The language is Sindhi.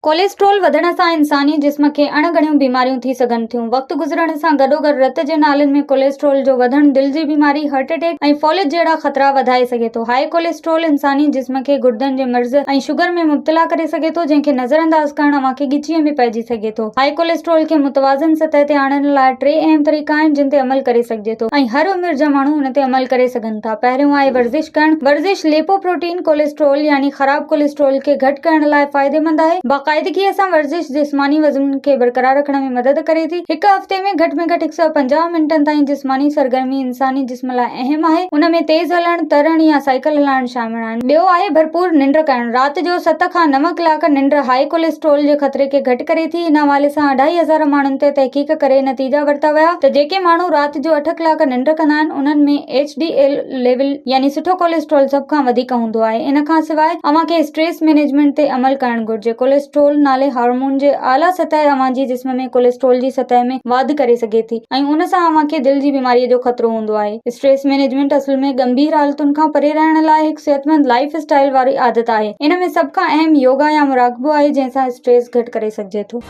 ڪوليسٽرول وڌڻ سان انساني جسم کي اڻ ڳڻيون بيماريون ٿي سگهن ٿيون. وقت گذرڻ سان گڏوگڏ رت جي نالين ۾ ڪوليسٽرول جو وڌڻ دل جي بيماري، هارٽ اٽيڪ ۽ فالج جهڙا خطرا وڌائي سگهي ٿو. هاء ڪوليسٽرول انساني جسم کي گردن جي مرض ۽ شگر ۾ مبتلا ڪري سگهي ٿو جنهن کي نظرانداز ڪرڻ اوهان کي ڳچيء ۾ پئجي سگهي ٿو. هاء ڪوليسٽرول کي متوازن سطح تي آڻڻ لاء ٽي اهم طريقا آهن جن تي عمل ڪري سگهجي ٿو ۽ هر عمر جا ماڻهو ان تي عمل ڪري سگهن ٿا. پهريون آهي ورزش ڪرڻ. ورزش ليپو پروٽين ڪوليسٽرول يعني خراب ڪوليسٽرول کي گهٽ ڪرڻ لاء فائديمند آهي. باقاعدگيء سان ورزش جسماني وزن کي برقرار رکڻ ۾ مدد ڪري ٿي. هڪ هفتي ۾ گهٽ ۾ گهٽ 150 منٽن تائين جسماني سرگرمي انساني جسم لاء اهم آهي. ان ۾ تيز هلڻ، ترڻ يا سائيڪل هلائڻ شامل آهن. ٻيو آهي ڀرپور ننڊ ڪرڻ. رات جو ست کان نو ڪلاڪ ننڊ هاء ڪوليسٽرول جي خطري کي گهٽ ڪري ٿي. ان حوالي سان اڍائي هزار ماڻهن تي تحقيق ڪري نتيجا ورتا ويا ته جيڪي ماڻهو رات جو اٺ ڪلاڪ ننڊ ڪندا آهن انهن ۾ ايڇ ڊي ايل ليول يعني سٺو ڪوليسٽرول سڀ کان وڌيڪ هوندو آهي. ان کان سواء اوهان کي اسٽريس مينيجمينٽ تي عمل ڪرڻ گهرجي. ڪوليسٽرول نالي هارمون جي اعليٰ سطح اوهان جي جسم ۾ ڪوليسٽرول جي سطح ۾ واڌ ڪري سگهي ٿي ۽ ان سان اوهان کي دل جي بيماري جو خطرو هوندو آهي. اسٽريس مينيجمينٽ اصل ۾ ڳنڀير حالتن کان پري رهڻ لاء هڪ صحتمند لائيف اسٽائيل واري عادت آهي. ان ۾ سڀ کان اهم يوگا يا مراقبو آهي جنهن سان اسٽريس گهٽ ڪري سگهجي ٿو.